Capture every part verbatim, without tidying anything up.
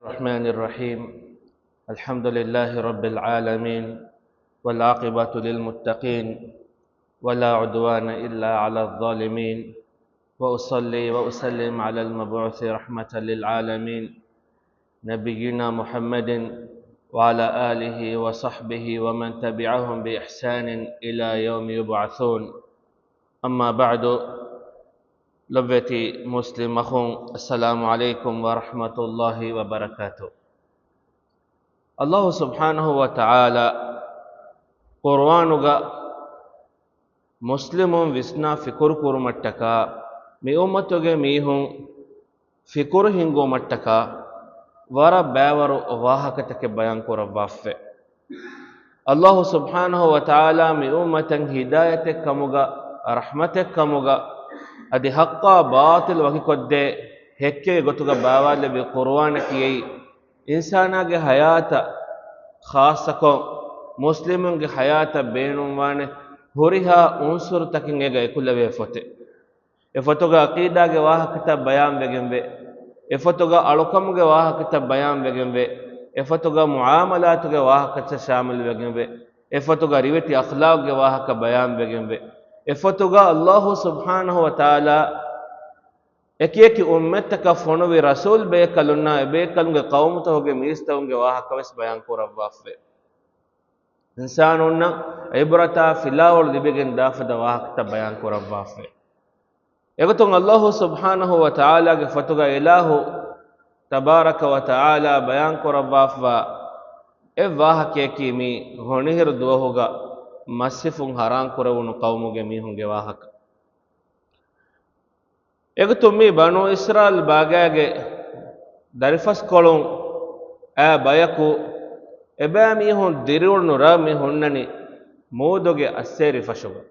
الرحمن الرحيم. الحمد لله رب العالمين، والعاقبة للمتقين، ولا عدوان إلا على الظالمين، وأصلي وأسلم على المبعوث رحمة للعالمين، نبينا محمد وعلى آله وصحبه ومن تبعهم بإحسان إلى يوم يبعثون. أما بعد، ލޮބުވެތި މުސްލިމް އަޚުން، السلام عليكم ورحمة الله وبركاته. ﷲ ސުބްޙާނަހޫ ވަތަޢާލާ ޤުރުއާނުގަ މުސްލިމުން ވިސްނާ ފިކުރު ކުރުމަށްޓަކާ، މި އުއްމަތުގެ މީހުން ފިކުރު ހިންގުމަށްޓަކާ ވަރަށް ބައިވަރު ވާހަކަތަކެއް ބަޔާން ކުރައްވާފައި. ﷲ ސުބްޙާނަހޫ ވަތަޢާލާ މި އުއްމަތަށް ހިދާޔަތެއް ކަމުގަ، ރަޙްމަތެއް ކަމުގަ، އަދި ޙައްޤާ ބާޠިލް ވަކިކޮށްދޭ ހެއްކެވި ގޮތުގަ ބާވާލެއްވި ޤުރުއާނަކީ އެއީ އިންސާނާގެ ޙަޔާތަށް، ޚާއްޞަކޮށް މުސްލިމުންގެ ޙަޔާތަށް ބޭނުންވާނެ ހުރިހާ އުންސުރުތަކެއް އޭގަ އެކުލެވޭ ފޮތެއް. އެފޮތުގަ ޢަޤީދާގެ ވާހަކަތައް ބަޔާންވެގެންވޭ. އެފޮތުގަ އަޅުކަމުގެ ވާހަކަތައް ބަޔާންވެގެންވޭ. އެފޮތުގަ މުޢާމަލާތުގެ ވާހަކަތައް ޝާމިލްވެގެންވޭ. އެފޮތުގަ ރިވެތި އަޚްލާޤުގެ ވާހަކަ ބަޔާންވެގެންވޭ. އެފޮތުގަ ﷲ ސުބްޙާނަހޫ ވަތަޢާލާ އެކިއެކި އުއްމަތްތަކަށް ފޮނުވި ރަސޫލް ބޭކަލުންނާ އެބޭކަލުންގެ ޤައުމުތަކުގެ މީސްތަކުންގެ ވާހަކަވެސް ބަޔާން ކުރައްވާފައި. އިންސާނުންނަށް ޢިބްރަތާ ފިލާވަޅު ލިބިގެން ދާފަދަ ވާހަކަތައް ބަޔާން ކުރައްވާފައި. އެގޮތުން ﷲ ސުބްޙާނަހޫ ވަތަޢާލާގެ ފޮތުގަ އިލާހު ތަބާރަކަ ވަތަޢާލާ ބަޔާން ކުރައްވާފަވާ އެއް ވާހަކަޔަކީ މި ހޮނިހިރު ދުވަހުގަ މަސްހިފުން ޙަރާން ކުރެވުނު ޤައުމުގެ މީހުންގެ ވާހަކަ. އެގޮތުން މި ބަނޫ އިސްރާއީލް ބާގާގެ ދަރިފަސްކޮޅުން އާ ބަޔަކު އެބައިމީހުން ދިރިއުޅުނު ރަށް މި ހުންނަނީ މޫދުގެ އައްސޭރި ފަށުގަ.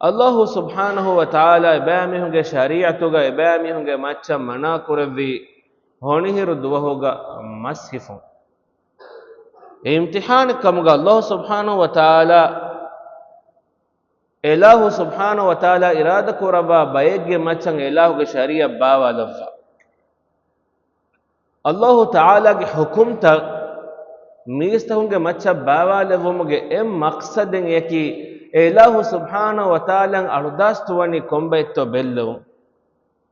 ﷲ ސުބްޙާނަހޫ ވަތަޢާލާ އެބައިމީހުންގެ ޝަރީޢަތުގަ އެބައިމީހުންގެ މައްޗަށް މަނާ ކުރެއްވީ ހޮނިހިރު ދުވަހުގަ މަސް ހިފުން. އެ އިމްތިޙާނެއް ކަމުގަ ﷲ ސުބްޙާނަހޫ ވަތަޢާލާ އެލާހު ސުބްޙާނަހޫ ވަތަޢާލާ އިރާދަ ކުރައްވާ ބައެއްގެ މައްޗަށް އެލާހުގެ ޝަރީޢަތް ބާވާލައްވާ. ﷲ ތަޢާލާގެ ޙުކުމްތައް މީސްތަކުންގެ މައްޗަށް ބާވާލެއްވުމުގެ އެއް މަޤްޞަދެއް އެއަކީ، އެލާހު ސުބްޙާނަހޫ ވަތަޢާލާއަށް އަޅުދާސް ދުވަނީ ކޮންބައެއްތޯ ބެއްލެވުން.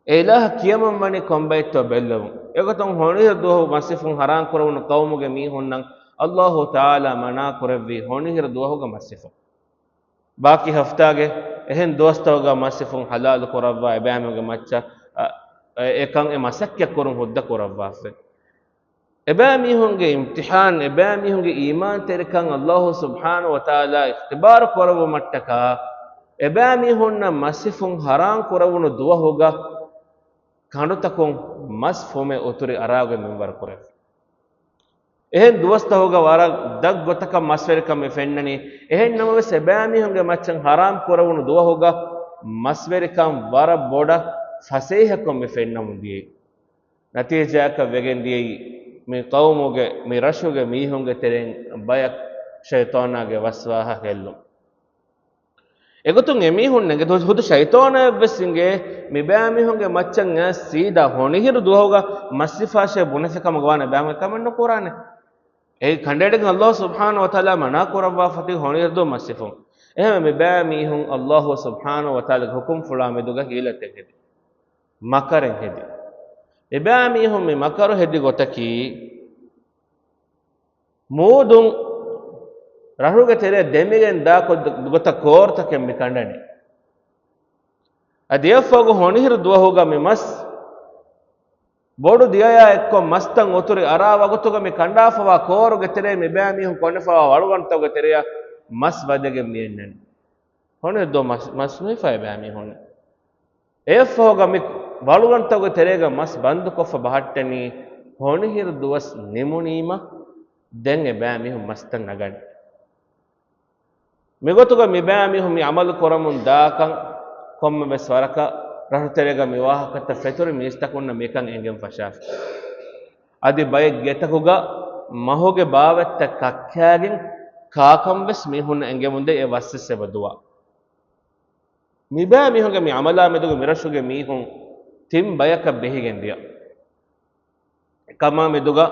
އެލާހަށް ކިޔަމަންވަނީ ކޮންބައެއްތޯ ބެއްލެވުން. އެގޮތުން ހޮނިހިރު ދުވަހު މަސްހިފުން ޙަރާން ކުރެވުނު ޤައުމުގެ މީހުންނަށް ﷲ ތަޢާލާ މަނާ ކުރެއްވީ ހޮނިހިރު ދުވަހުގަ މަސްހިފުން. ބާކީ ހަފްތާގެ އެހެން ދުވަސްތަކުގަ މަސްހިފުން ޙަލާލު ކުރައްވާ އެބައިމީހުންގެ މައްޗަށް، އަ، އެކަން އެ މަސައްކަތް ކުރުން ހުއްދަ ކުރައްވާފައި. އެބައިމީހުންގެ އިމްތިޙާން، އެބައިމީހުންގެ އީމާންތެރިކަން ﷲ ސުބްޙާނަހޫ ވަތަޢާލާ އިޚްތިބާރު ކުރެއްވުމަށްޓަކާ، އެބައިމީހުންނަށް މަސްހިފުން ޙަރާން ކުރެވުނު ދުވަހުގަ ކަނޑުތަކުން މަސް ފުމެ އުތުރި އަރާގެ މިންވަރު ކުރެވި. އެހެން ދުވަސްތަކުގަ ވަރަށް ދަށް ގޮތަކަށް މަސްވެރިކަން މި ފެންނަނީ. އެހެން ނަމަވެސް، އެބައިމީހުންގެ މައްޗަށް ޙަރާމް ކުރެވުނު ދުވަހުގަ މަސްވެރިކަން ވަރަށް ބޮޑަށް ފަސޭހަކޮށް މި ފެންނަމުން ދިޔައީ. ނަތީޖާއަކަށް ވެގެން ދިޔައީ، މި ޤައުމުގެ، މި ރަށުގެ މީހުންގެ ތެރެއިން ބަޔަކު ޝައިޠާނާގެ ވަސްވާހަ ހެއްލުން. އެގޮތުން އެމީހުން އެނގޭ ހުދު ޝައިޠާނާއަށްވެސް އިނގޭ، މިބައިމީހުންގެ މައްޗަށް އައިސް ސީދާ ހޮނިހިރު ދުވަހުގަ މަސް ހިފާށޭ ބުނެފި ކަމަށް ވާނެ ބައިމީހުން ކަމެއް ނުކުރާނެ. އެ ކަނޑައެޅިގެން ﷲ ސުބްޙާނަހޫ ވަތަޢާލާ މަނާ ކުރައްވާފަތި ހޮނިހިރު ދުވަހު މަސް ހިފުން. އެހެންވެ މިބައިމީހުން ﷲ ސުބްޙާނަހޫ ވަތަޢާލާގެ ޙުކުމްފުޅާ މެދުގަ ޙީލަތެއް ހެދި. މަކަރެއް ހެދި. އެބައިމީހުން މި މަކަރު ހެދި ގޮތަކީ، މޫދުން ރަށުގެ ތެރެއަށް ދެމިގެން ދާ ކޮށް-، ގޮތަށް ކޯރުތަކެއް މި ކަނޑަނީ. އަދި އެއަށްފަހުގަ ހޮނިހިރު ދުވަހުގަ މި މަސް ބޮޑު ދިޔަޔާ އެއްކޮށް މަސްތައް އުތުރި އަރާ ވަގުތުގަ މި ކަނޑާފަވާ ކޯރުގެ ތެރޭ މިބައިމީހުން ކޮނެފަވާ ވަޅުގަނޑުތަކުގެ ތެރެއަށް މަސް ވަދެގެން މި އެންނަނީ. ހޮނިހިރު ދުވަހު މަސް، މަސް ނުހިފާ އެބައިމީހުން. އެއަށްފަހުގަ މި ވަޅުގަނޑުތަކުގެ ތެރޭގަ މަސް ބަންދުކޮށްފަ ބަހައްޓަނީ ހޮނިހިރު ދުވަސް ނިމުނީމަ ދެން އެބައިމީހުން މަސްތައް ނަގަނީ. މިގޮތުގަ މިބައިމީހުން މި ޢަމަލު ކުރަމުން ދާކަން ކޮންމެވެސް ވަރަކަށް ރަށުތެރޭގަ މި ވާހަކަތައް ފެތުރި މީސްތަކުންނަށް މިކަން އެނގެން ފަށާފި. އަދި ބައެއް ގެތަކުގަ މަހުގެ ބާވަތްތައް ކައްކާގެން ކާކަންވެސް މީހުންނަށް އެނގެމުންދޭ އެ ވަސްވެސް އެބަ ދުވާ. މިބައިމީހުންގެ މި ޢަމަލާ މެދުގަ މިރަށުގެ މީހުން ތިން ބަޔަކަށް ބެހިގެން ދިޔަ. އެކަމާ މެދުގަ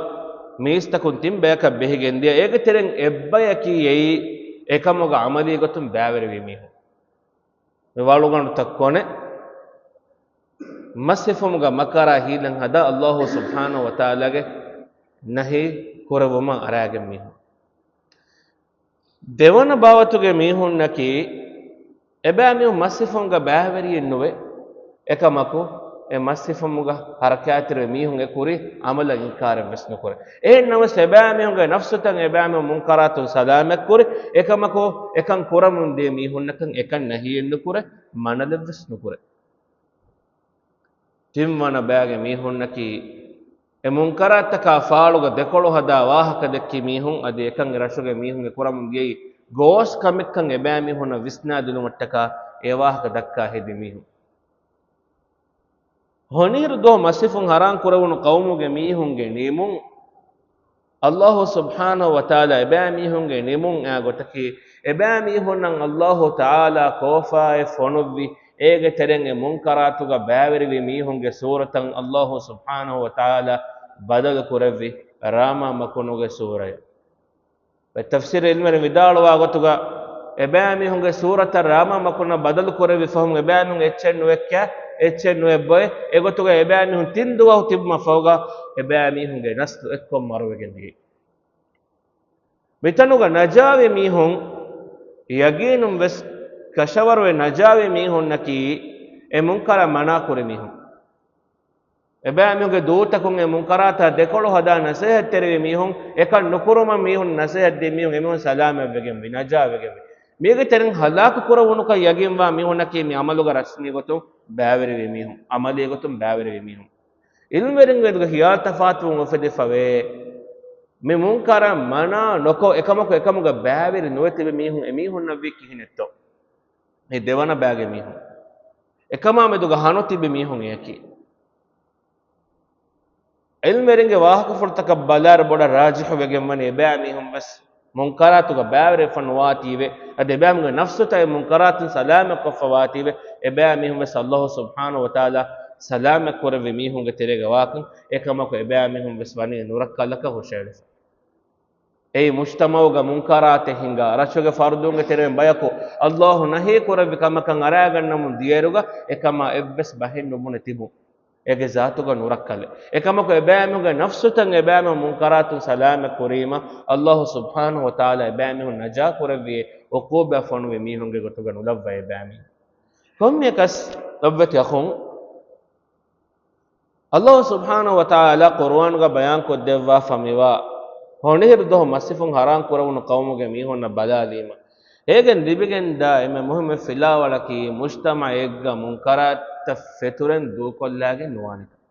މީސްތަކުން ތިން ބަޔަކަށް ބެހިގެން ދިޔަ. އޭގެ ތެރެއިން އެއްބަޔަކީ އެއީ އެކަމުގަ އަމަލީ ގޮތުން ބައިވެރިވި މީހުން. މި ވަޅުގަނޑުތައް ކޮނެ މަސް ހިފުމުގަ މަކަރާ ހީލަތް ހަދާ އައްލާހު ސުބްޙާނަހު ވަތަޢާލާގެ ނަހީ ކުރެއްވުމަށް އަރާގެން މީހުން. ދެވަނަ ބާވަތުގެ މީހުންނަކީ، އެބައިމީހުން މަސް ހިފުމުގަ ބައިވެރިއެއް ނުވޭ. އެކަމަކު، އެ މަސް ހިފުމުގަ ހަރަކާތްތެރިވި މީހުން އެ ކުރި އަމަލަށް އިންކާރެއްވެސް ނުކުރޭ. އެހެން ނަމަވެސް، އެބައިމީހުންގެ ނަފްސުތައް އެބައިމީހުން މުންކަރާތުން ސަލާމަތް ކުރި. އެކަމަކު، އެކަން ކުރަމުން ދިޔަ މީހުންނަކަށް އެކަން ނަހީއެއް ނުކުރޭ، މަނަލެއްވެސް ނުކުރޭ. ތިންވަނަ ބައިގެ މީހުންނަކީ، އެ މުންކަރާތްތަކާ ފާޅުގަ ދެކޮޅު ހަދާ ވާހަކަ ދެއްކި މީހުން، އަދި އެކަން އެ ރަށުގެ މީހުންގެ ކުރަމުން ދިޔައީ ގޯސް ކަމެއްކަން އެބައިމީހުންނަށް ވިސްނާދިނުމަށްޓަކާ އެ ވާހަކަ ދައްކާ ހެދި މީހުން. ހޮނިހިރު ދުވަހު މަސް ހިފުން ހަރާން ކުރެވުނު ޤައުމުގެ މީހުންގެ ނިމުން، އައްލާހު ސުބްޙާނަހު ވަތަޢާލާ އެބައިމީހުންގެ ނިމުން އާ ގޮތަކީ، އެބައިމީހުންނަށް އައްލާހު ތަޢާލާ ކޯފާއެއް ފޮނުއްވި، އޭގެ ތެރެއިން އެ މުންކަރާތުގަ ބައިވެރިވި މީހުންގެ ސޫރަތަށް އައްލާހު ސުބްޙާނަހު ވަތަޢާލާ ބަދަލު ކުރެއްވި ރާމާ މަކުނުގެ ސޫރަޔަށް. އެ ތަފްސީރު ޢިލްމުވެރިން ވިދާޅުވާ ގޮތުގަ، އެބައިމީހުންގެ ސޫރަތަށް ރާމާ މަކުނަށް ބަދަލު ކުރެއްވި ފަހުން އެބައިމީހުން އެއްޗެއް ނުއެއްކާ، އެއްޗެއް ނުއެއްބޮއެ. އެގޮތުގަ އެބައިމީހުން ތިން ދުވަހު ތިބުމަށް ފަހުގަ، އެބައިމީހުންގެ ނަސްލު އެއްކޮށް މަރުވެގެން ދިޔައީ. މިތަނުގަ ނަޖާވި މީހުން، ޔަގީނުން ވެސް ކަށަވަރުވެ ނަޖާވި މީހުންނަކީ، އެ މުންކަރަށް މަނާ ކުރި މީހުން. އެބައިމީހުންގެ ދޫތަކުން އެ މުންކަރާތާ ދެކޮޅު ހަދާ ނަސޭހަތްތެރިވި މީހުން، އެކަން ނުކުރުމަށް މީހުން ނަސޭހަތްދިން މީހުން، އެމީހުން ސަލާމަތްވެގެންވި، ނަޖާވެގެންވި. މީގެ ތެރެއިން ހަލާކު ކުރެވުނުކަން ޔަގީންވާ މީހުންނަކީ މި އަމަލުގަ ރަސްމީ ގޮތުން ބައިވެރިވި މީހުން، އަމަލީ ގޮތުން ބައިވެރިވި މީހުން. ޢިލްމުވެރިންގެ މެދުގަ ޚިޔާލު ތަފާތުވުން އުފެދިފަވޭ. މި މުންކަރަށް މަނާ ނުކޮށް، އެކަމަކު އެކަމުގަ ބައިވެރި ނުވެ ތިބި މީހުން އެމީހުންނަށްވީ ކިހިނެއްތޯ؟ މި ދެވަނަ ބައިގެ މީހުން. އެކަމާ މެދުގަ ހަނު ތިބި މީހުން އެޔަކީ. ޢިލްމުވެރިންގެ ވާހަކަފުޅުތަކަށް ބަލާއިރު ބޮޑަށް ރާޖިޙު ވެގެންވަނީ އެބައިމީހުން ވެސް މުންކަރާތުގަ ބައިވެރިވެފަ ނުވާތީވެ، އަދި އެބައިމީހުންގެ ނަފްސުތައް އެ މުންކަރާތުން ސަލާމަތްކޮށްފަ ވާތީވެ، އެބައިމީހުން ވެސް އައްލާހު ސުބްޙާނަހު ވަތަޢާލާ ސަލާމަތް ކުރެއްވި މީހުންގެ ތެރޭގަ ވާކަން. އެކަމަކު އެބައިމީހުން ވެސް ވަނީ ނުރައްކަލަކަށް ހުށައެޅިފަ. އެއީ މުޖްތަމަޢުގަ މުންކަރާތެއް ހިނގާ، ރަށުގެ ފަރުދުންގެ ތެރެއިން ބަޔަކު އައްލާހު ނަހީ ކުރެއްވި ކަމަކަށް އަރާގަންނަމުން ދިޔައިރުގަ އެކަމާ އެއްވެސް ބަހެއް ނުބުނެ ތިބުން. އޭގެ ޒާތުގަ ނުރައްކަލެއް. އެކަމަކު އެބައިމީހުންގެ ނަފްސުތައް އެބައިމީހުން މުންކަރާތުން ސަލާމަތް ކުރީމަ، އައްލާހު ސުބްޙާނަހު ވަތަޢާލާ އެބައިމީހުން ނަޖާ ކުރެއްވި އުޤޫބާ ފޮނުވި މީހުންގެ ގޮތުގަ ނުލައްވަ އެބައިމީހުން. ކޮންމެއަކަސް ލޮބުވެތި އަޚުން، އައްލާހު ސުބްޙާނަހު ވަތަޢާލާ ޤުރުއާނުގަ ބަޔާންކޮށްދެއްވާފަ މިވާ ހޮނިހިރު ދުވަހު މަސް ހިފުން ހަރާން ކުރެވުނު ޤައުމުގެ މީހުންނަށް ބަލާލީމަ، އޭގެން ލިބިގެންދާ އެންމެ މުހިއްމު ފިލާވަޅަކީ މުޖްތަމަޢެއްގަ މުންކަރާތްތައް ފެތުރެން ދޫކޮށްލާގެން ނުވާނެކަން.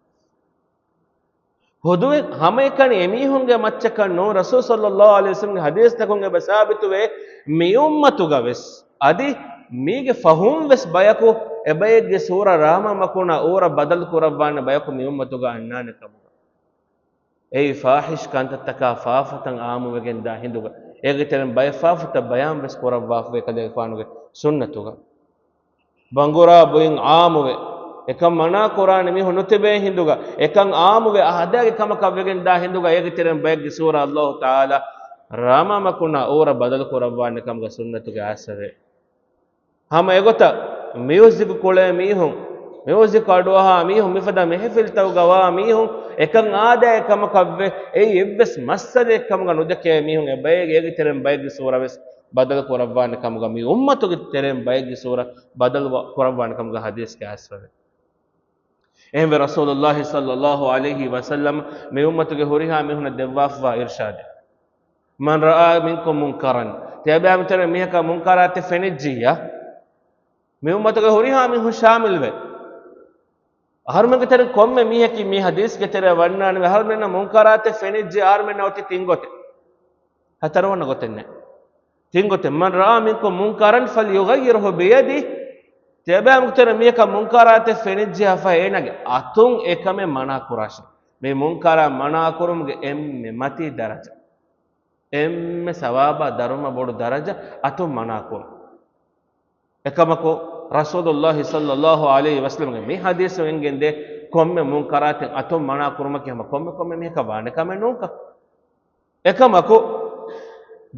ހުދުވެ ހަމައެކަނި އެމީހުންގެ މައްޗަކަށް ނޫން، ރަސޫލު ޞައްލައްލާހު ޢަލައިހި ވަސައްލަމްގެ ޙަދީޘްތަކުން އެބަ ސާބިތުވޭ، މި އުއްމަތުގަ ވެސް އަދި މީގެ ފަހުން ވެސް ބަޔަކު އެބައެއްގެ ސޫރަ ރާމާ މަކުނާ އޫރަށް ބަދަލު ކުރައްވާނެ ބަޔަކު މި އުއްމަތުގަ އަންނާނެ ކަމުގަ. އެއީ ފާޙިޝް ކަންތައްތަކާ ފާފަތައް އާއްމުވެގެން ދާ ހިނދުގަ، އޭގެ ތެރެއިން ބައެއް ފާފަތައް ބަޔާން ވެސް ކުރައްވާފަވޭ ކަލޭގެފާނުގެ ސުންނަތުގަ. ބަނގުރާ ބުއިން އާއްމުވެ، އެކަން މަނާ ކުރާނެ މީހުން ނުތިބޭ ހިނދުގަ، އެކަން އާއްމުވެ އާދައިގެ ކަމަކަށް ވެގެން ދާ ހިނދުގަ، އޭގެ ތެރެއިން ބައެއްގެ ސޫރަ އައްލާހު ތަޢާލާ ރާމާ މަކުނާ އޫރަށް ބަދަލު ކުރައްވާނެ ކަމުގަ ސުންނަތުގަ އައިސްފަވޭ. ހަމަ އެގޮތަށް މިއުޒިކު ކުޅޭ މީހުން، މިއުޒިކު އަޑުއަހާ މީހުން، މިފަދަ މެހެފިލްތަކުގަ ވާ މީހުން، އެކަން އާދައިގެ ކަމަކަށްވެ، އެއީ އެއްވެސް މައްސަލައެއް ކަމުގަ ނުދެކޭ މީހުން، އެބައޭގެ އޭގެ ތެރެއިން ބައެއްގެ ސޫރަ ވެސް ބަދަލު ކުރައްވާނެ ކަމުގަ، މި އުއްމަތުގެ ތެރެއިން ބައެއްގެ ސޫރަ ބަދަލު ވަ-، ކުރައްވާނެ ކަމުގަ ޙަދީޘްގައި އައިސްފަވޭ. އެހެންވެ، ރަސޫލުއްލާހި ޞައްލައްލާހު ޢަލައިހި ވަސައްލަމަ މި އުއްމަތުގެ ހުރިހާ މީހުންނަށް ދެއްވާފަވާ އިރްޝާދެއް، مَنْ رَأَى مِنْكُمْ مُنْكَرًا، ތިޔަބައިމީހުން ތެރެއިން މީހަކަށް މުންކަރާތެއް ފެނިއްޖިއްޔާ، މި އުއްމަތުގެ ހުރިހާ މީހުން ޝާމިލްވެ، އަހަރުމެންގެ ތެރެއިން ކޮންމެ މީހަކީ މި ޙަދީޘްގެ ތެރެއަށް ވަންނާނެ، އަހަރުމެންނަށް މުންކަރާތެއް ފެނިއްޖެ، އަހަރުމެންނަށް އޮތީ ތިން ގޮތެއް. ހަތަރުވަނަ ގޮތެއް ނެތް. ތިން ގޮތެއް، مَنْ رَأَى مِنْكُمْ مُنْكَرًا فَلْيُغَيِّرْهُ بِيَدِهِ، ތިޔަބައިމީހުންގެ ތެރެއިން މީހަކަށް މުންކަރާތެއް ފެނިއްޖެއްޔާފަ އޭނާގެ އަތުން އެކަމެއް މަނާ ކުރާށޭ. މި މުންކަރާތް މަނާ ކުރުމުގެ އެންމެ މަތީ ދަރަޖަ، އެންމެ ސަވާބާ ދަރުމަ ބޮޑު ދަރަޖަ އަތުން މަނާ ކުރުން. އެކަމަކު، ރަސޫލުއްލާހި ޞައްލައްލާހު ޢަލައިހި ވަސައްލަމްގެ މި ޙަދީޘުން އެނގެންދޭ، ކޮންމެ މުންކަރާތެއް އަތުން މަނާ ކުރުމަކީ ހަމަ ކޮންމެ ކޮންމެ މީހަކަށް ވާނެ ކަމެއް ނޫންކަން. އެކަމަކު،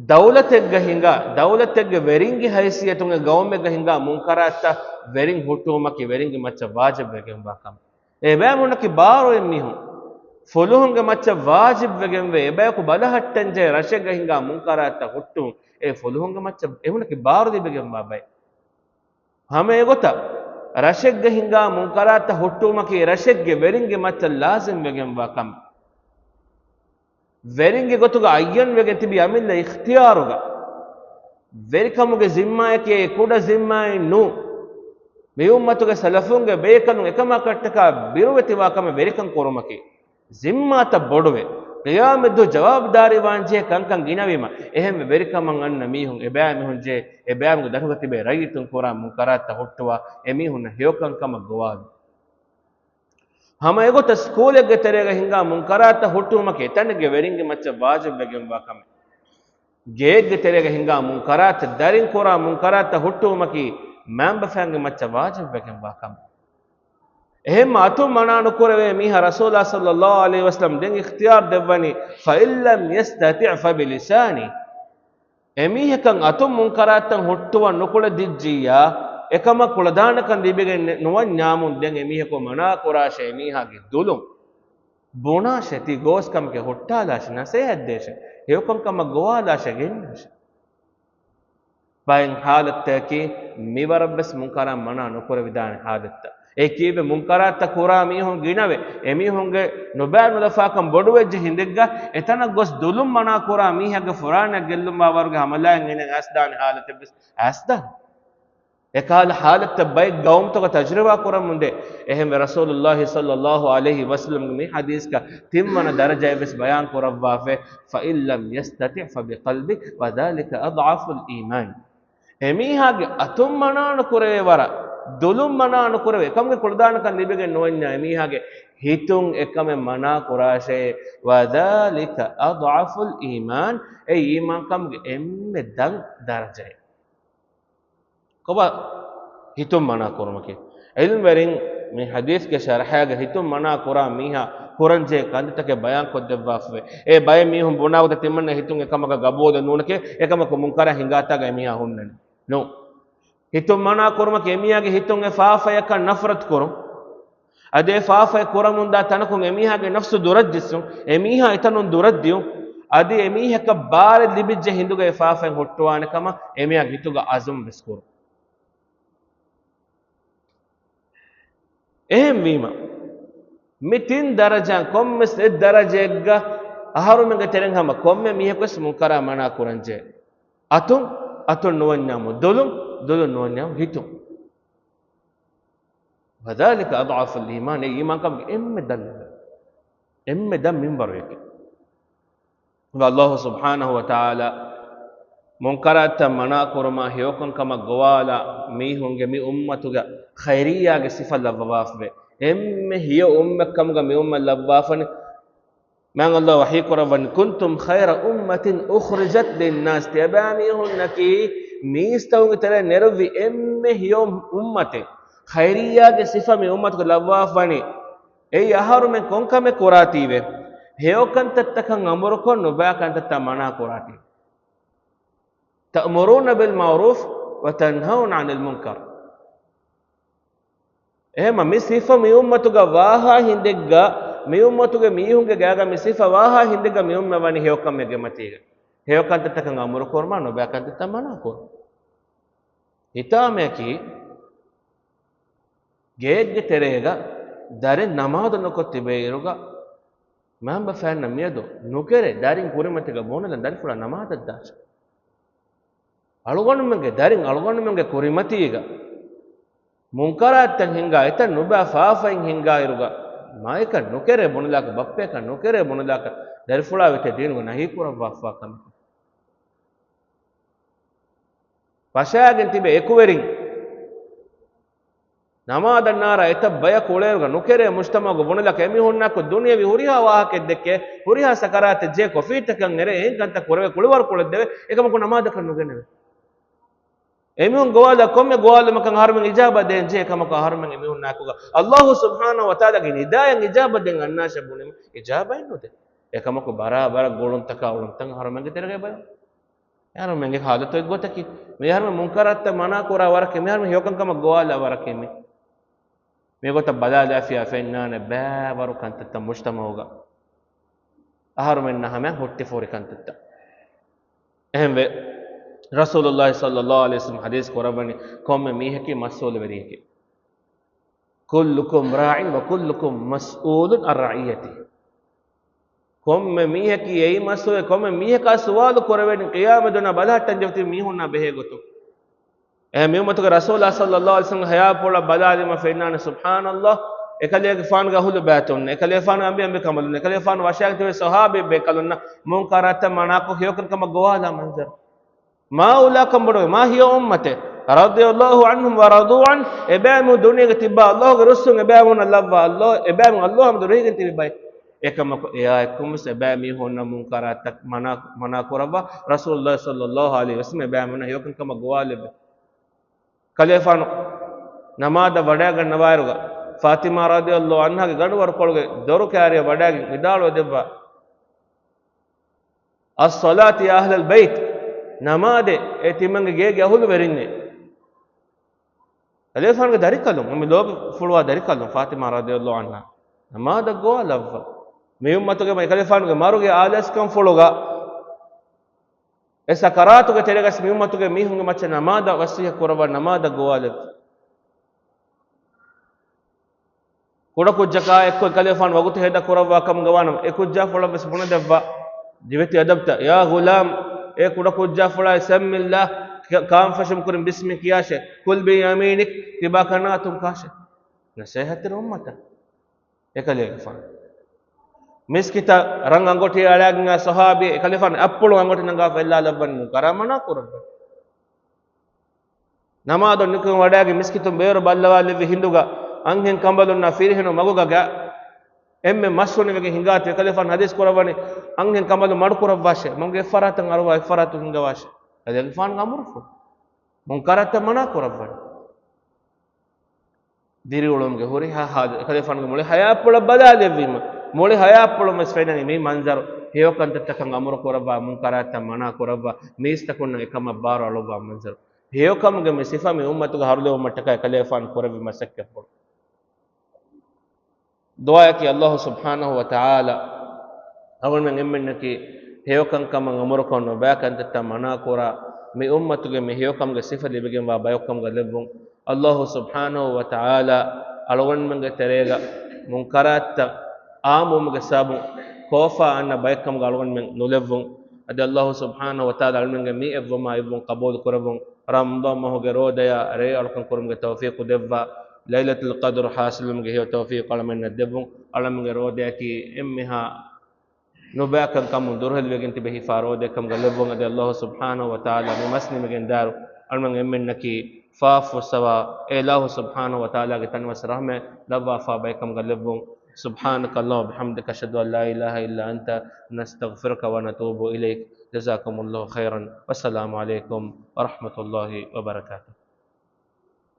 ދައުލަތެއްގަ ހިނގާ، ދައުލަތެއްގެ ވެރިންގެ ހައިސިއްޔަތުން ގައުމެއްގަ ހިނގާ މުންކަރާތްތައް ވެރިން ހުއްޓުވުމަކީ ވެރިންގެ މައްޗަށް ވާޖިބްވެގެންވާ ކަމެއް. އެބައިމީހުންނަކީ ބާރު އެއްމީހުން. ފުލުހުންގެ މައްޗަށް ވާޖިބްވެގެންވޭ އެބަޔަކު ބަލަހައްޓަންޖެހޭ ރަށެއްގަ ހިނގާ މުންކަރާތްތައް ހުއްޓުވުން. އެ ފުލުހުންގެ މައްޗަށް އެމީހުންނަކީ ބާރު ލިބިގެންވާ ބައެއް. ހަމަ އެގޮތަށް ރަށެއްގަ ހިނގާ މުންކަރާތްތައް ހުއްޓުވުމަކީ ރަށެއްގެ ވެރިންގެ މައްޗަށް ލާޒިމްވެގެންވާ ކަމެއް. ވެރިންގެ ގޮތުގަ އައްޔަންވެގެން ތިބި އަމިއްލަ އިޚްތިޔާރުގަ ވެރިކަމުގެ ޒިންމާއަކީ އެ ކުޑަ ޒިންމާއެއް ނޫން. މި އުއްމަތުގެ ސަލަފުންގެ ބޭކަލުން އެކަމަކަށްޓަކާ ބިރުވެތިވާ ކަމެއް ވެރިކަން ކުރުމަކީ. ޒިންމާތައް ބޮޑުވޭ. ޤިޔާމަތްދުވަހު ޖަވާބުދާރީވާންޖެހޭ ކަންކަން ގިނަވީމަ. އެހެންވެ ވެރިކަމަށް އަންނަ މީހުން އެބައިމީހުން ޖެހޭ، އެބައިމީހުންގެ ދަށުގަ ތިބޭ ރައްޔިތުން ކުރާ މުންކަރާތްތައް ހުއްޓުވާ، އެމީހުންނަށް ހެޔޮކަންކަމަށް ގޮވާލުން. ހަމަ އެގޮތަށް ސްކޫލެއްގެ ތެރޭގަ ހިނގާ މުންކަރާތްތައް ހުއްޓުވުމަކީ އެތަނެއްގެ ވެރިންގެ މައްޗަށް ވާޖިބްވެގެންވާ ކަމެއް. ގެއެއްގެ ތެރޭގަ ހިނގާ މުންކަރާތްތައް، ދަރިން ކުރާ މުންކަރާތްތައް ހުއްޓުވުމަކީ މައިންބަފައިންގެ މައްޗަށް ވާޖިބްވެގެންވާ ކަމެއް. އެހެންމަ އަތުން މަނާ ނުކުރެވޭ މީހާ ރަސޫލާ ޞައްލައްލާހު ޢަލައިހި ވަސައްލަމް ދެން އިޚްތިޔާރު ދެއްވަނީ، فإن لم يستطع فبلسانه. އެމީހަކަށް އަތުން މުންކަރާތްތައް ހުއްޓުވަން ނުކުޅެދިއްޖިއްޔާ، އެކަމަށް ކުޅަދާނެކަން ލިބިގެން ނެ-، ނުވަންޏާމުން ދެން އެމީހަކު މަނާ ކުރާށޭ، އެމީހާގެ ދުލުން ބުނާށޭ، ތި ގޯސް ކަމެކޭ ހުއްޓާލާށޭ، ނަސޭހަތްދޭށޭ، ހެޔޮކަންކަމަށް ގޮވާލާށޭ، ގެންނާށޭ. ބައެއް ހާލަތްތަކަކީ މިވަރަށްވެސް މުންކަރާތް މަނާ ނުކުރެވިދާނެ ހާލަތްތައް. އެ ކީއްވެ މުންކަރާތްތައް ކުރާ މީހުން ގިނަވެ، އެމީހުންގެ ނުބައި ނުލަފާކަން ބޮޑުވެއްޖެ ހިނދެއްގަ، އެތަނަށް ގޮސް ދުލުން މަނާ ކުރާ މީހެއްގެ ފުރާނައަށް ގެއްލުންވާ ވަރުގެ ހަމަލާއެއް އޭނަ އައިސްދާނެ ހާލަތެއްވެސް އައިސްދާނެ. އެކަހަލަ ހާލަތްތައް ބައެއް ގައުމުތަކަށް ތަޖުރިބާ ކުރަމުންދޭ. އެހެންވެ، ރަސޫލުﷲ ޞައްލައްލާހު ޢަލައިހި ވަސައްލަމްގެ މި ޙަދީޘްގަ ތިންވަނަ ދަރަޖައެއްވެސް ބަޔާން ކުރައްވާފައި، فإن لم يستطع فبقلبه وذلك أضعف الإيمان. އެމީހާގެ އަތުން މަނާ ނުކުރެވޭ ވަރަށް، ދުލުން މަނާ ނުކުރެވޭ، އެކަމުގެ ކުޅަދާނަކަން ލިބިގެން ނުވަންޏާ، އެމީހާގެ ހިތުން އެކަމެއް މަނާ ކުރާށޭ، وذلك أضعف الإيمان، އެ އީމާންކަމުގެ އެންމެ ދަށް ދަރަޖައެއް. ކޮބާ ހިތުން މަނާ ކުރުމަކީ؟ ޢިލްމުވެރިން މި ޙަދީޘްގެ ޝަރަޙާގަ ހިތުން މަނާ ކުރާ މީހާ ކުރަންޖެހޭ ކަންތައްތަކެއް ބަޔާން ކޮށްދެއްވާފައި. އެ ބައެއް މީހުން ބުނާ ގޮތަށް ތިމަންނަ ހިތުން އެކަމަކަށް ގަބޫލެއް ނޫނެކޭ، އެކަމަކު މުންކަރާތް ހިނގާތާގަ އެމީހާ ހުންނަނީ. ނޫން. ހިތުން މަނާ ކުރުމަކީ އެމީހާގެ ހިތުން އެ ފާފަޔަކަށް ނަފްރަތު ކުރުން. އަދި އެ ފާފައެއް ކުރަމުންދާ ތަނަކުން އެމީހާގެ ނަފްސު ދުރަށް ޖެއްސުން، އެމީހާ އެތަނުން ދުރަށް ދިޔުން، އަދި އެމީހަކަށް ބާރެއް ލިބިއްޖެ ހިނދުގަ އެ ފާފައިން ހުއްޓުވާނެ ކަމަށް އެމީހާގެ ހިތުގަ އަޒުމް ވެސް ކުރުން. އެހެންވީމަ، މި ތިން ދަރަޖައިން ކޮންމެސް އެއް ދަރަޖައެއްގަ އަހަރުމެންގެ ތެރެއިން ހަމަ ކޮންމެ މީހަކުވެސް މުންކަރާ މަނާ ކުރަންޖެހޭ. އަތުން، އަތުން ނުވަންޏާމު، ދުލުން، ދުލުން ނުވަންޏާމު، ހިތުން. وذلك أضعف الإيمان، އެ އީމާންކަމުގެ އެންމެ ދަށް، އެންމެ ދަށް މިންވަރުއެކެއް. އަﷲ ސުބްޙާނަހޫ ވަތަޢާލާ މުންކަރާތްތައް މަނާ ކުރުމާ ހެޔޮކަންކަމަށް ގޮވާލާ މީހުންގެ މި އުއްމަތުގަ ޚައިރިއްޔާގެ ސިފަ ލައްވަވާފަވޭ. އެންމެ ހެޔޮ އުއްމަތްކަމުގަ މި އުއްމަތް ލައްވާފަނި. މާތް ﷲ ވަޙީ ކުރައްވަނީ، كنتم خير أمة أخرجت للناس، ތިޔަބައިމީހުންނަކީ މީސްތަކުންގެ ތެރެއިން ނެރެއްވި އެންމެ ހެޔޮ އުއްމަތެއް. ޚައިރިއްޔާގެ ސިފަ މި އުއްމަތުގަ ލައްވާފަނި. އެއީ އަހަރުމެން ކޮންކަމެއް ކުރާތީވެ؟ ހެޔޮކަންތައްތަކަށް އަމުރުކޮށް، ނުބައި ކަންތައްތައް މަނާ ކުރާތީ. تأمرون بالمعروف وتنهون عن المنكر. އެހެންމަ މި ސިފަ މި އުއްމަތުގަ ވާހާ ހިނދެއްގަ، މި އުއްމަތުގެ މީހުންގެ ގާގަ މި ސިފަ ވާހާ ހިނދެއްގަ މި އުއްމަތް ވަނީ ހެޔޮކަމެއްގެ މަތީގަ. ހެޔޮކަންތައްތަކަށް އަމުރު ކުރުމާ، ނުބައި ކަންތައްތައް މަނާ ކުރުން. ހިތާމަޔަކީ، ގެއެއްގެ ތެރޭގަ ދަރިން ނަމާދު ނުކޮށް ތިބޭއިރުގަ، މައިންބަފައިންނަށް މިއަދު ނުކެރޭ، ދަރިން ކުރިމަތީގަ ބުނެލަން ދަރިފުޅާ ނަމާދަށް ދާށޭ. އަޅުގަނޑުމެންގެ ދަރިން އަޅުގަނޑުމެންގެ ކުރިމަތީގަ މުންކަރާތްތައް ހިނގާ، އެތައް ނުބައި ފާފައިން ހިނގާއިރުގަ، މައެކަށް ނުކެރޭ ބުނެލާކަށް، ބައްޕަޔަކަށް ނުކެރޭ ބުނެލާކަށް، ދަރިފުޅާ ވެތޭ ދީނުގަ ނަހީ ކުރައްވާފާ ކަމެކެވެ. ފަށާގެން ތިބޭ އެކުވެރިން ނަމާދަށް ނާރާ އެތައް ބަޔަކު އުޅޭއިރުގަ ނުކެރޭ މުޖްތަމަޢުގަ ބުނެލާކަށް، އެމީހުންނާއެކު ދުނިޔެވީ ހުރިހާ ވާހަކައެއް ދެއްކޭ، ހުރިހާ ސަކަރާތެއް ޖެހޭ، ކޮފީތަކަށް އެރޭ، އެހެން ކަންތައް ކުރެވޭ، ކުޅިވަރު ކުޅެއްދެވޭ، އެކަމަކު ނަމާދަކަށް ނުގެނެވޭ. އެމީހުން ގޮވާލާ ކޮންމެ ގޮވާލުމަކަށް އަހަރުމެން އިޖާބަ ދޭން ޖެހޭ ކަމަކު އަހަރުމެން އެމީހުންނާކުގަ ﷲ ސުބްޙާނަހޫ ވަތަޢާލާގެ ނިދާއަށް އިޖާބަ ދޭން އަންނާށޭ ބުނީމަ އިޖާބައެއް ނުދޭ. އެކަމަކު ބަރާބަރަށް ގުޅުންތަކާ އުޅުންތައް އަހަރުމެންގެ ތެރޭގައި ބަޔާން. އެ އަހަރުމެންގެ ޙާލަތު އެއްގޮތަކީ. މި އަހަރުމެން މުންކަރާތްތައް މަނާ ކުރާ ވަރަކީ، މި އަހަރުމެން ހެޔޮކަންކަމަށް ގޮވާލާ ވަރަކީ މި. މިގޮތަށް ބަލާލާފިޔާ ފެންނާނެ ބައިވަރު ކަންތައްތައް މުޖްތަމަޢުގަ އަހަރުމެންނާ ހަމަޔަށް ހުއްޓިފޯރި ކަންތައްތައް. އެހެންވެ، ރަސޫލުﷲ ޞައްލަﷲ ޢަލައިހި ވަސައްލަމަ ޙަދީޘް ކުރައްވަނީ، ކޮންމެ މީހަކީ މަސްއޫލުވެރިއެކޭ. كلكم راع وكلكم مسؤول عن رعيته. ކޮންމެ މީހަކީ އެއީ މަސްއޫލެއް، ކޮންމެ މީހަކާ ސުވާލު ކުރެވޭނެ ޤިޔާމަތް ދުވަހު ބަލަހައްޓަން ޖެހޭ މީހުންނާ ބެހޭ ގޮތުން. އެހެން މި އުއްމަތުގެ ރަސޫލާ ޞައްލަﷲ ޢަލައިހި ވަސައްލަމަ ޙަޔާތްޕުޅަށް ބަލާލީމަ ފެންނާނެ، ސުބްޙާނަﷲ، އެކަލޭގެފާނުގެ އަހުލު ބައިތުން، އެކަލޭގެފާނުގެ އަނބި އަނބިކަނބަލުން، އެކަލޭގެފާނު ވަށާގެ ތިބޭ ޞަޙާބީ ބޭކަލުންނަށް މުންކަރާތްތައް މަނާކޮށް ހެޔޮކަންކަމަށް ގޮވާލާ މަންޒަރު. މާ އުލާ ކަންބޮޑުވެ، މާ ހެޔޮ އުއްމަތެއް. رضي الله عنهم ورضوا عنه، އެބައިމީހުން ދުނިޔޭގަ ތިއްބާ ﷲގެ ރުއްސުން އެބައިމީހުންނަށް ލައްވާ ﷲ، އެބައިމީހުން ﷲ ހަމަ ރުހިގެން ތިބި ބައެއް. އެކަމަކު އެއާއެއްކޮށްވެސް އެބައިމީހުންނަށް މުންކަރާތްތައް މަނާ، މަނާ ކުރައްވާ ރަސޫލުﷲ ޞައްލަﷲ ޢަލައިހި ވަސައްލަމަ އެބައިމީހުންނަށް ހެޔޮކަންކަމަށް ގޮވާލެއްވި. ކަލޭފާނު ނަމާދަށް ވަޑައިގަންނަވާއިރުގަ ފާޠިމާ ރަޟިޔަﷲ ޢަންހާގެ ގަނޑުވަރުކޮޅުގެ ދޮރު ކާރިއަށް ވަޑައިގެން ވިދާޅުވެ ދެއްވާ، الصلاة يا أهل البيت، ނަމާދޭ އޭ ތިމަންގެ ގޭގެ އަހުލުވެރިންނޭ. ކަލޭފާނުގެ ދަރިކަލުން، މި ލޯބިފުޅުވާ ދަރިކަލުން ފާޠިމާ ރަޟިޔަﷲ ޢަންހާ ނަމާދަށް ގޮވާލައްވާ. މި އުއްމަތުގެ އެކަލޭފާނުގެ މަރުގެ އާލާސްކަންފުޅުގަ އެ ސަކަރާތުގެ ތެރޭގަސް މި އުއްމަތުގެ މީހުންގެ މައްޗަށް ނަމާދަށް ވަޞިއްޔަތް ކުރައްވާ، ނަމާދަށް ގޮވާލެއްވި. ކުޑަކުއްޖަކާ އެއްކޮށް ކަލޭފާނު ވަގުތު ހޭދަ ކުރައްވާ ކަމުގަ ވާނަމަ، އެ ކުއްޖާފުޅަށް ވެސް ބުނެދެއްވާ ދިވެތި އަދަބުތައް، يا غلام، އޭ ކުޑަކުއްޖާފުޅާ، سم الله، ކ-، ކާންފަށުން ކުރިން ބިސްމި ކިޔާށޭ، كل بيمينك، ތިބާ ކަނާތުން ކާށޭ. ނަސޭހަތްތެރި އުއްމަތަށް. އެކަލޭގެފާނު މިސްކިތަށް ރަން އަނގޮޓި އަޅާގެން އާ ޞަޙާބީ އެކަލޭފާނު އަތްޕުޅު އަނގޮޓި ނަގާފަ އެއްލާލައްވަން ނުކަރާ މަނާ ކުރައްވަން. ނަމާދު ނިކުމެ ވަޑައިގެން މިސްކިތުން ބޭރު ބައްލަވާލެއްވި ހިނދުގަ އަންހެން ކަނބަލުންނާ ފިރިހެނުން މަގުގަ ގަ-، އެންމެ މަސް ހުނިވެގެން ހިނގާތީ އެކަލޭފާނު ޙަދީޘް ކުރައްވަނީ، އަންހެން ކަނބަލު މަޑު ކުރައްވާށޭ، މަގުގެ އެއްފަރާތަށް އަރުވާ އެއްފަރާތުން ހިނގަވާށޭ. އަދި އެކަލޭފާނުގެ އަމުރުފުޅު. މުންކަރާތްތައް މަނާ ކުރައްވަނީ. ދިރިއުޅުމުގެ ހުރިހާ ޙާލު އެކަލޭފާނުގެ މުޅި ޙަޔާތްޕުޅަށް ބަލާލެއްވީމަ، މުޅި ޙަޔާތްޕުޅުން ވެސް ފެންނަނީ މި މަންޒަރު، ހެޔޮކަންތައްތަކަށް އަމުރު ކުރައްވާ، މުންކަރާތްތައް މަނާ ކުރައްވާ، މީސްތަކުންނަށް އެކަމަށް ބާރު އަޅުއްވާ މަންޒަރު. ހެޔޮކަމުގެ މި ސިފަ މި އުއްމަތުގެ ހަރުލެވުމަށްޓަކައި އެކަލޭފާނު ކުރެއްވި މަސައްކަތްޕުޅު. ދުޢާއަކީ ﷲ ސުބްޙާނަހޫ ވަތަޢާލާ އަޅުގަނޑުމެން އެންމެންނަކީ ހެޔޮކަންކަމަށް އަމުރުކޮށް ނުބައި ކަންތައްތައް މަނާކުރާ، މި އުއްމަތުގެ މި ހެޔޮކަމުގެ ސިފަ ލިބިގެންވާ ބަޔަކުކަމުގަ ލެއްވުން. ﷲ ސުބްޙާނަހޫ ވަތަޢާލާ އަޅުގަނޑުމެންގެ ތެރޭގަ މުންކަރާތްތައް އާއްމުވުމުގެ ސަބަބުން ކޯފާ އަންނަ ބަޔަކުކަމުގަ އަޅުގަނޑުމެން ނުލެއްވުން. އަދި ﷲ ސުބްޙާނަހޫ ވަތަޢާލާ އަޅުގަނޑުމެންގެ މި އެއްވުމާ އެއްވުން ޤަބޫލު ކުރެއްވުން. ރަމަޟާން މަހުގެ ރޯދަޔާ ރޭ އަޅުކަން ކުރުމުގެ ތައުފީޤު ދެއްވާ، ލައިލަތުލް ޤަދްރު ޙާޞިލުވުމުގެ ހެޔޮ ތައުފީޤު އަޅަމެންނަށް ދެއްވުން. އަޅަމެންގެ ރޯދަޔަކީ އެންމެހާ ނުބައިކަން ކަމުން ދުރުހެލިވެގެން ތިބެ ހިފާ ރޯދައެއް ކަމުގަ ލެއްވުން. އަދި ﷲ ސުބްޙާނަހޫ ވަތަޢާލާ މި މަސް ނިމިގެން ދާއިރު އަޅަމެން އެންމެންނަކީ ފާފަ ފުއްސަވާ، އެ ﷲ ސުބްޙާނަހޫ ވަތަޢާލާގެ ތަނަވަސް ރަޙްމަތް ލައްވާފާ ބައެއް ކަމުގަ ލެއްވުން. سبحانك اللهم وبحمدك، أشهد أن لا إله إلا أنت، نستغفرك ونتوب إليك. جزاكم الله خيرا، والسلام عليكم ورحمة الله وبركاته.